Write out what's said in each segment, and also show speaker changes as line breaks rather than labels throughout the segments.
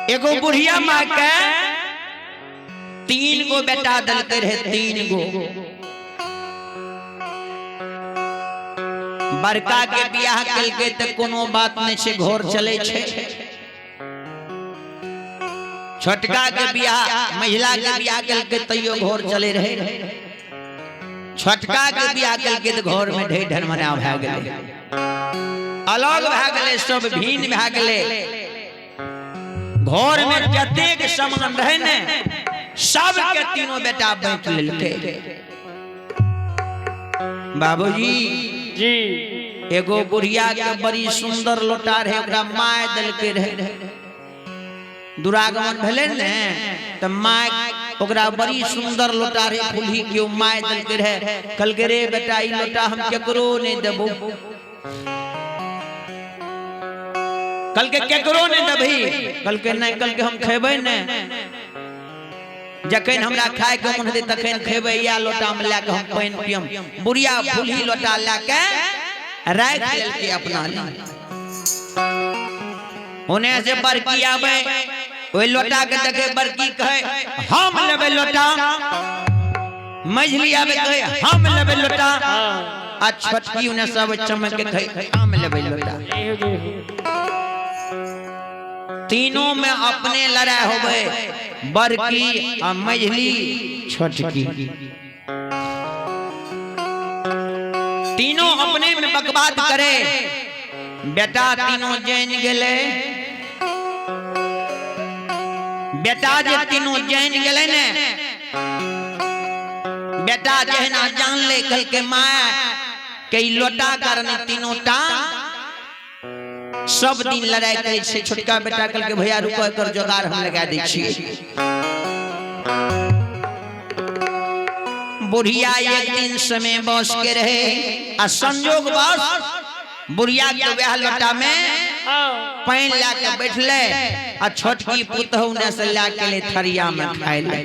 एगो बुढ़िया माँ के तीन गो बेटा देलकै रहे, तीन गो। बड़का के बियाह केलकै तऽ कोनो बात नहि छै, घर चलै छै। छोटका के बियाह, महिला के बियाह केलकै तैयो घर चलै रहे। छोटका के बियाह केलकै तऽ घर में ढेर ढनमना भए गेलै, अलग भए गेलै, सब भिन्न भए गेलै। घर में जतेक सामान रहे ने सबके तीनों बेटा बांटि लेलकै। बाबूजी
जी,
एगो बुढ़िया के बड़ी सुंदर लोटा रहे, ओकरा माय देलकै रहे। दुरागमन भेलै ने तऽ माय ओकरा बड़ी सुंदर लोटा रहे फुलही के, ओ my देलकै रहे। कहलकै रे बेटा, ई लोटा हम केकरो नहि देबो। कहलकै केकरो नहि देबही? कहलकै नहि। कहलकै हम खेबै नहि, जखन हमरा खायके मन हेतै तखन खेबै, इएह लोटामे लए कऽ हम पानि पियम। बुढ़िया फुलही लोटा लए कऽ राखि लेलकै अपना लग। ओने से बड़की आबै, ओहि लोटा के देखे बड़की कहे हम लेबै लोटा, मझली आबै कहे हम लेबै लोटा, आ छोटकी ओने सब चमक के कहे हम लेबै लोटा। तीनों में अपने लड़ाई होवे, बड़की आ मझली छोटकी, तीनों अपने में बकवाद करे। बेटा तीनों जान गेले, बेटा जे तीनों जान गेले ने, बेटा जहिना जान ले कहलकै माय के ई लोटा कारण तीनों टा सब दिन लड़ाई करै छै। छोटका बेटा कहलकै भैया रुको, एकर जोगाड़ हम लगा दै छियै। बुढ़िया एक दिन समय बस के रहे आ संजोग बस बुढ़िया के वएह लोटा में पानि लए के बैठले आ छोटकी पुतहु ने से लए के ले थरिया में खाय ले।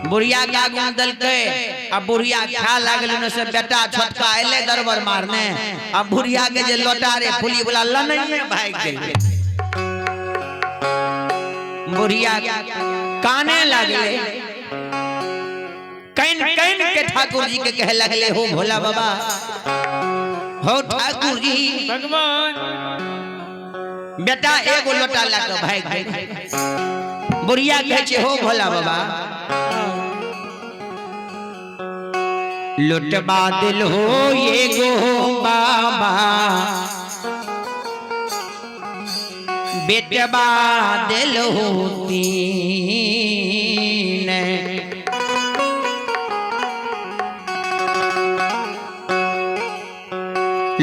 बुढ़िया के आगू में देलकै आ बुढ़िया खा लागल। ओने से बेटा छोटका एले दरबर मारने आ बुढ़िया के जे लोटा रे फुली वाला लनैये भागि गेलै। बुढ़िया काने लागले, कन कन के ठाकुर जी के कहे लगले, हो भोला बाबा, हो ठाकुर जी
भगवान।
बेटा एगो लोटा लए के भागि गेल। बुढ़िया कहै छै हो भोला बाबा, लुटबा दिल हो एगो बाबा, बेटबा दिल हो तीन,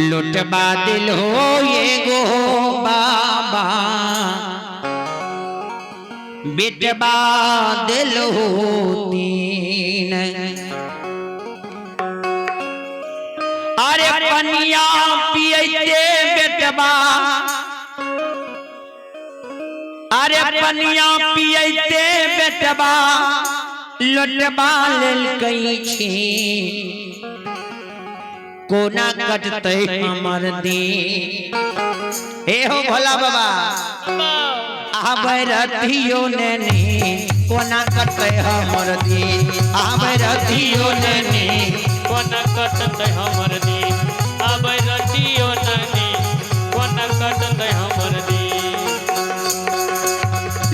लुटबा दिल हो एगो बाबा, बेटबा दिल हो तीन, अरे पनिया पियते बेटबा, अरे पनिया पियते बेटबा लोटबा लेलकै छी, कोना कटतै हमर दिन। हे हो भोला बाबा, आबै रतियो नेने, कोना कटतै हमर दिन। आबै रतियो नेने,
कोना कटतै हमर दिन। आबै रतियो नानी, कोना कटतै हमर दिन।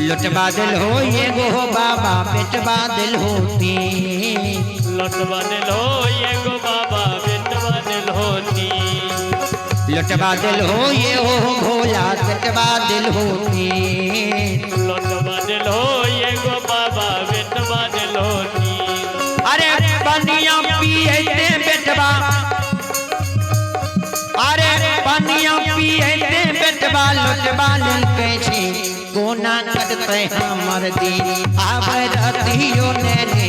लोटबा दिल हो एगो बाबा, बेटबा दिल हो तीन,
लटबा दिल हो एगो बाबा, बेटबा दिल हो तीन,
लोटबा दिल हो ये हो भोला, बेटबा दिल हो तीन,
लटबा दिल हो एगो बाबा, बेटबा दिल हो तीन।
अरे पनिया पियते बेटबा, अरे पनिया पियते बेटबा लोटबा लेलकै छी, कोना कटतै हमर दिन। आबै रतियो नेने,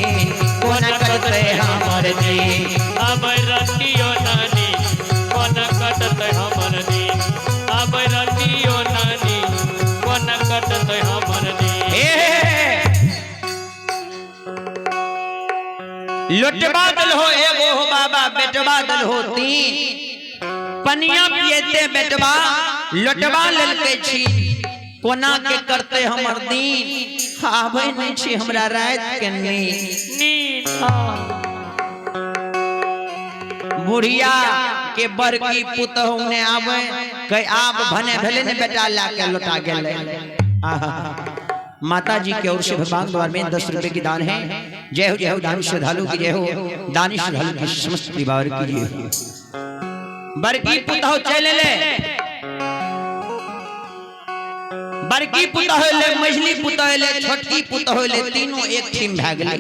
कोना कटतै हमर दिन।
आबै रतियो नानी, कोना कटतै हमर दिन। आबै रतियो नानी, कोना कटतै हमर दिन।
हे लोटबा दल हो एगो हो बाबा, बेटबा दल हो तीन, पनिया पियते बेटबा लोटबा लेलकै छी, कोना के करते हमर दिन, आबै नहीं छी हमरा रात के नींद।
नींद।
बुढ़िया के बड़की पुतहु ने आवे कह आब भने भेले ने बेटा ला के लौटा गेले। माता जी के ओर से भगवान द्वार में 10 रुपए की दान है। जय हो जय हो दानी श्रद्धालु की जय हो, दानी श्रद्धालु की समस्त परिवार की जय हो। बड़की पुतहु चले ले, बड़की पुतहु ले, मझली पुतहु ले, छोटकी पुतहु ले, तीनों एक ठीम भए गेलै।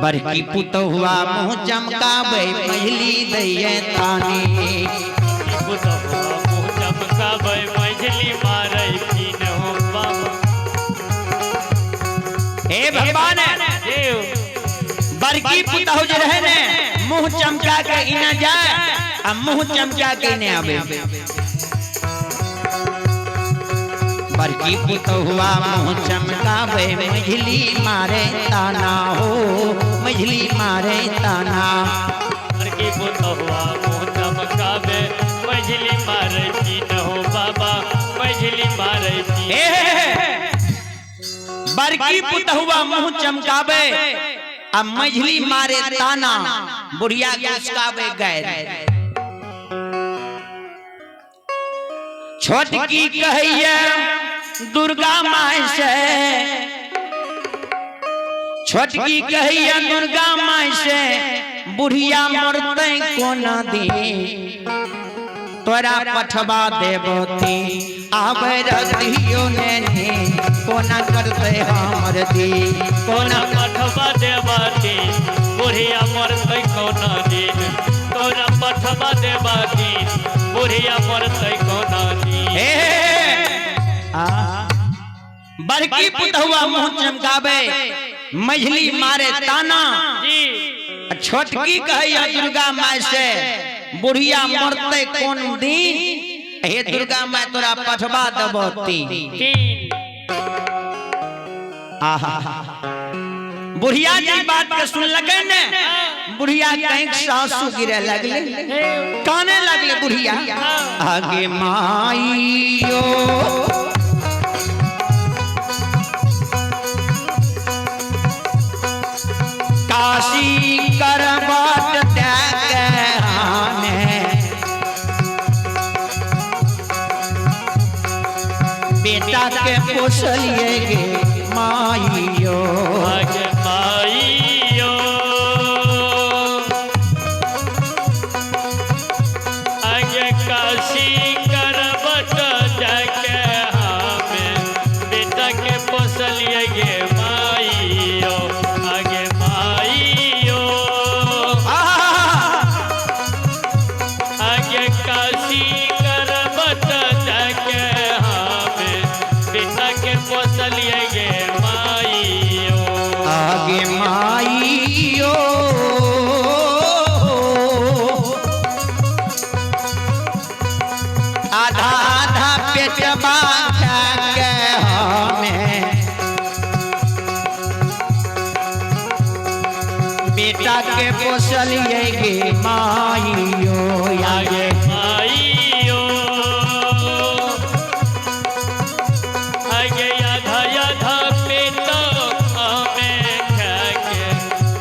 बड़की पुतहुआ मुँह चमकाबै, मझली दैये तानी।
पुतहुआ मुँह चमकाबै, मझली मारै की हो बाबा।
हे भगवान,
देव।
बड़की पुतहु जे रहे ने मुँह चमका के इना जाए आ मुँह चमका के इने आवे। बड़की पुतहुआ मुँह चमकावे, मझली मारे ताना हो, मझली मारे ताना।
बड़की पुतहुआ मुँह चमकावे, मझली मारै की हो बाबा, मझली मारै की।
हे बड़की पुतहुआ मुँह चमकावे आ मझली मारे ताना, बुढ़िया के उसकावे गैर। छोटकी कहैया दुर्गा माय से, छोटकी कहैया दुर्गा माय से, बुढ़िया मरतै कोना दिन, तोरा पठवा देबती आबै रतियो ने, कोना करतै हमर दी,
कोना पठवा देबती बुढ़िया मरतै कोना दिन, तोरा पठवा देबती बुढ़िया मरतै कोना दिन।
हे बड़की पुतहुआ मुँह चमकावे, मझली मारे ताना, छोटकी कहैया दुर्गा माय से, बुढ़िया मरतै कोन दिन, हे दुर्गा माय तोरा पठवा देबती। आहा बुढ़िया जी बात के सुनलकै ने, बुढ़िया कहीं सासू गिरे लगले, काने लगले बुढ़िया। आगे माइयो काशी करबाट त्याग, बेटा के पोसलिए गे माइयो।
आगे माइयो, आगे काशी करबट जाके हमें बेटा के पोसलिए गे माइयो। आगे माइयो, आगे काशी करबट जाके हमें बेटा के पोसलिए गे माइयो।
आगे माइयो, आधा आधा पेटवा के हमें बेटा के पोसलिए गे माइयो।
आगे माइयो, आगे आधा आधा पेट हमें खाके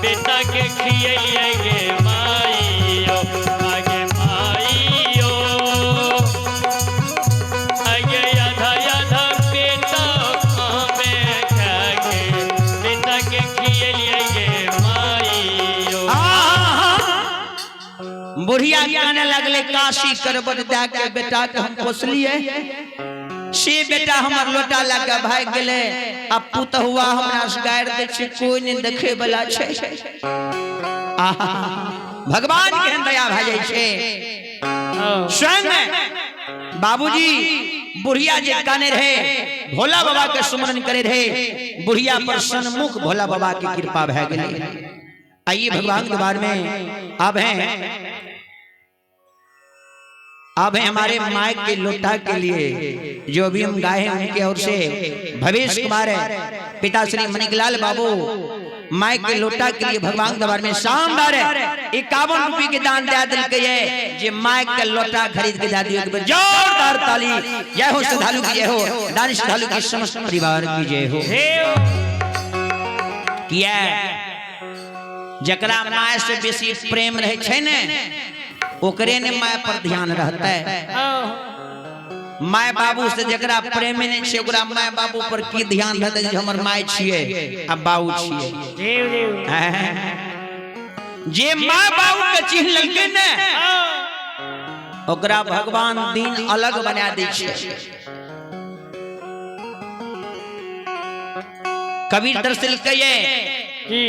बेटा के खियलिए गे माइयो। आगे माइयो, आगे आधा आधा पेट हमें खाके बेटा के खियलिए गे माइयो।
बुढ़िया कहने लगले काशी करबट दे के बेटा के हम पोसलिए, से बेटा हमर लोटा लगा भाग गेले, अब पुतहुआ हमरा से गारि दै छै, कोई नहीं देखे वाला छै। आहा भगवान के दया भए जाइ छै। स्वयं बाबूजी बुढ़िया जे काने रहे, भोला बाबा के सुमरन करे रहे, बुढ़िया पर सन्मुख भोला बाबा की कृपा भए गेलै। आइए भगवान के बारे में अब हैं, अब है हमारे माइक के लोटा के लिए जो भी हम गाए हैं उनके ओर से भवेश कुमार है, पिता श्री मणिकलाल बाबू माय के लोटा के लिए भगवान दरबार में शानदार है 51 रुपये के दान दे दिल के ये जे माय के लोटा खरीद के दे दियो। एक बार जोरदार ताली। जय हो श्रद्धालु की जय हो, दानी श्रद्धालु के समस्त परिवार की जय हो। किया जकरा my से बेसी प्रेम रहे छै ने, ओकरे ने my पर ध्यान रहता है। My बाबू से जकरा प्रेम नहीं छै, ओकरा my बाबू पर की ध्यान रहतै जे हमर my छियै आ बाबू छियै। जे my बाबू के चिन्ह लेलकै ने, ओकरा भगवान दिन अलग बना दै छै। कबीर दर्शलकै
की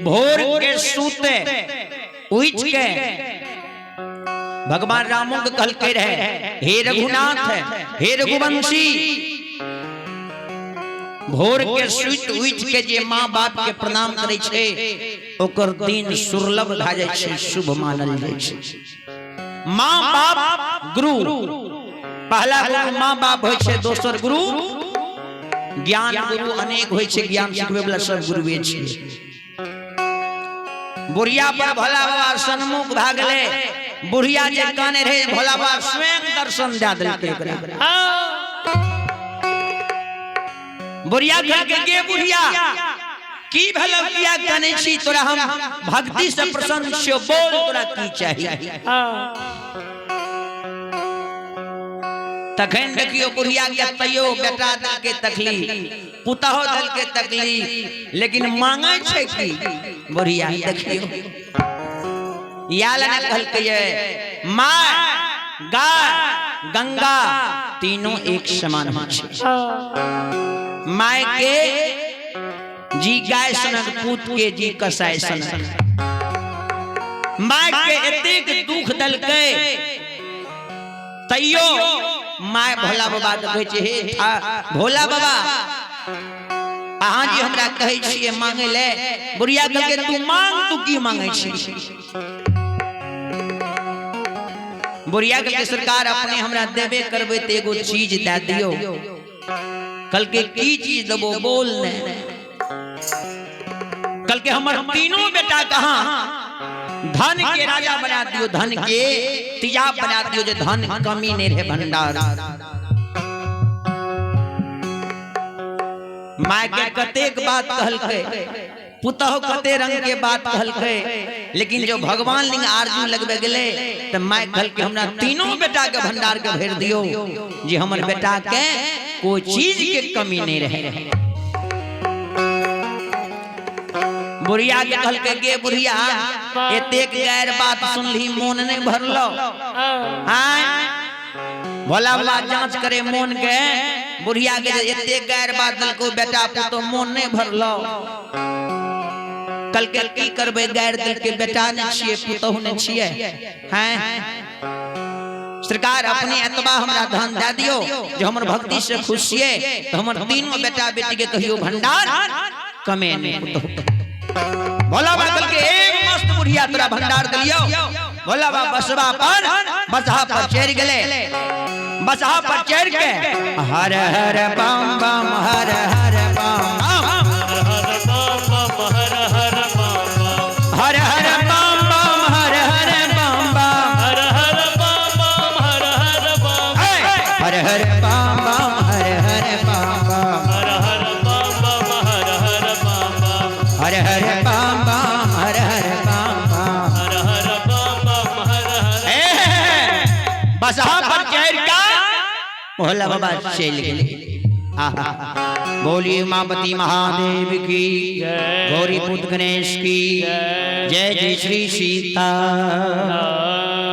भोर के सूते उठ के भगवान रामो के कहलकै रहे, हे रघुनाथ, हे रघुवंशी, भोर के सुति उठ के जे माँ बाप के प्रणाम करै छै, ओकर दिन सुलभ भए जाइ छै, शुभ मानल जाइ छै। माँ बाप गुरु, पहला गुरु माँ बाप होइ छै, दोसर गुरु ज्ञान गुरु अनेक होइ छै, ज्ञान सिखबै वाला सब गुरुए छै। बुढ़िया पर भोला बाबा सन्मुख भए गेलै। बुढ़िया जे काने रहे, भोला बाबा स्वयं दर्शन दए देलकै ओकरा। बुढ़िया कहलकै, गे बुढ़िया, की भेलौ, किया कानै छी? तोरा हम भक्ति से प्रसन्न छियौ, बोल तोरा की चाही? तखन देखियो बुढ़िया के तैयो बेटा देलकै तकलीफ, पुतहु देलकै तकलीफ, लेकिन मांगे छै की बुढ़िया? देखियो, या लने कहलकै ये my guy Ganga तीनों एक समान होइ छै। My के जी गाय सनक, पूत के जी कसाय सनक। My के एतेक दुख देलकै, तैयो my Bhola बाबा के कहै छै, हे भोला बाबा, अहाँ जी हमरा कहै छियै मांगे ले। बुढ़िया कहलकै, तू मांग, तू की मांगे छी? बुढ़िया कहलकै, सरकार, अपने हमरा देबे करबै तऽ एगो चीज दए दियौ। कहलकै, की चीज देबो, बोल ने। कहलकै, हमर तीनों बेटा कहाँ धन के राजा बना दियो, धन के तिजाब बना दियो, जे धन कमी नहीं रहे भंडार। My के कतेक बात कहलकै, पुतहु कते रंग के बात कहलकै, लेकिन जो भगवान लिंग आरजू लगबे गेलै तऽ my कहलकै, हमरा तीनों बेटा के भंडार के भरि दियो, जे हमर बेटा के कोई चीज के कमी नहीं रहे। बुढ़िया के कहलकै, गे बुढ़िया, एतेक गैर बात सुनली, मोन नहीं भरलो? आय भोला बाबा जांच करे मोन के बुढ़िया के, जे एतेक गैर बात देलको बेटा पुतो, मोन नहीं भरलो? कल के की करबै, गैर देलके, बेटा नहीं छियै, पुतहु नहीं छियै। हैं सरकार, अपने एतबा हमरा धन दए दियो जे हमर भक्ति से खुश छियै, तऽ हमर तीनों बेटा बेटी के कहियो भंडार कमे नहीं पुतहु। भोला बाबा कहलकै, एक मस्त बुढ़िया, तोरा भंडार दिलियो। भोला बाबा बसवा पर बसहा पर चढ़ि गेलै। बसहा पर चढ़ि के हर हर बम बम, हर हर बम बम,
हर हर बम बम, हर हर बम बम,
हर हर बम बम, हर हर बम बम,
हर हर बम बम, हर हर बम,
हर हर बम बम, हर हर बम बम,
हर हर बम बम, हर हर बम बम,
हर हर बम बम, हर हर बम बम,
हर हर बम बम, हर हर।
बसहा पर चढ़ का भोला बाबा चलि गेलै। आहा, बोलिए उमापति महादेव की,
जय।
गौरी पुत्र गणेश की
जय।
जय। जय श्री सीता।
राम।